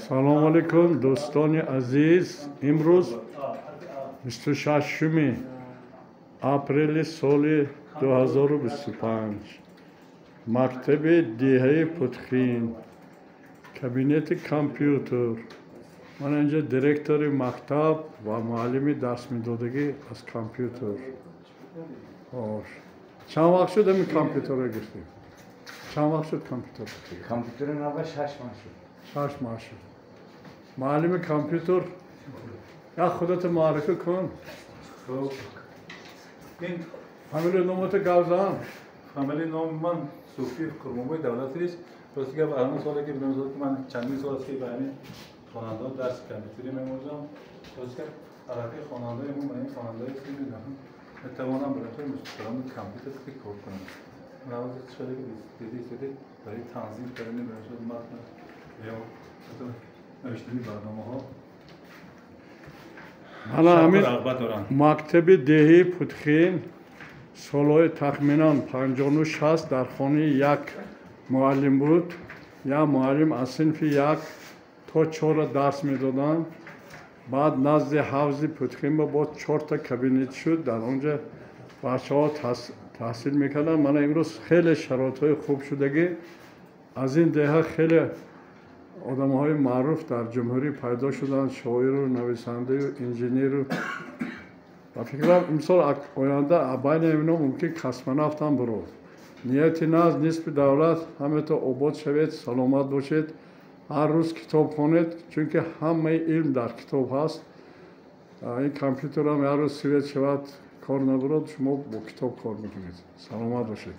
Салом алейкум, дӯстони азиз. Имрӯз 26 апрели соли 2025, мактаби деҳаи Путхин, кабинети компютер. Мана инҷа директори мактаб ва муаллими дарсмедодагӣ аз компютер. Хош, чанд вақт шуд ҳамин компютерро гирифтем? Чанд вақт шуд компютер? Компютери нава 6 моҳ шуд. 6 моҳ шуд. Муаллими компютер, як худато муаррифӣ кун. Хуб, ин фамилия, номото гап зан. Фамилияи номи ман Суфиев Қурбонбой Давлатович. Рости гап, аз он соле ки бидон ки ман чандин сол аст, ки ба ҳамин хонандаҳо дарси компютерӣ мемӯзам. Рости гап, аллакай хонандаи мо ба ин хонандаое ки метавонам барои мустақилона компютер кор кунам. Навози чизе ки диди истодед, барои танзим кардани барои матн ё навиштани барномаҳо Мана ҳамин рағбат доранд. Мактаби деҳии Путхин солҳои тахминан 50-у 60 дар хонаи як муаллим буд. Як муаллим аз синфи як то чорра дарс медоданд. Баъд назди ҳавзи Путхинба боз чорта кабинет шуд, дар он ҷо бачаҳо таҳсил мекарданд. Мана имрӯз хеле шароитҳои хуб шудагӣ. Аз ин деҳа хеле одамҳои маъруф дар ҷумҳурӣ пайдо шуданд, шоиру нависандаю инженеру. Ба фикрам, имсол оянда байни ино мумкин космонавтам бирод. Нияти наз нисби давлат, ҳамето обод шавед, саломат бошед, ҳар рӯз китоб хонед, чунки ҳамаи илм дар китоб ҳаст. Ин компютерам як рӯз свет шавад, кор набурод, шумо бо китоб кор мекунед. Саломат бошед.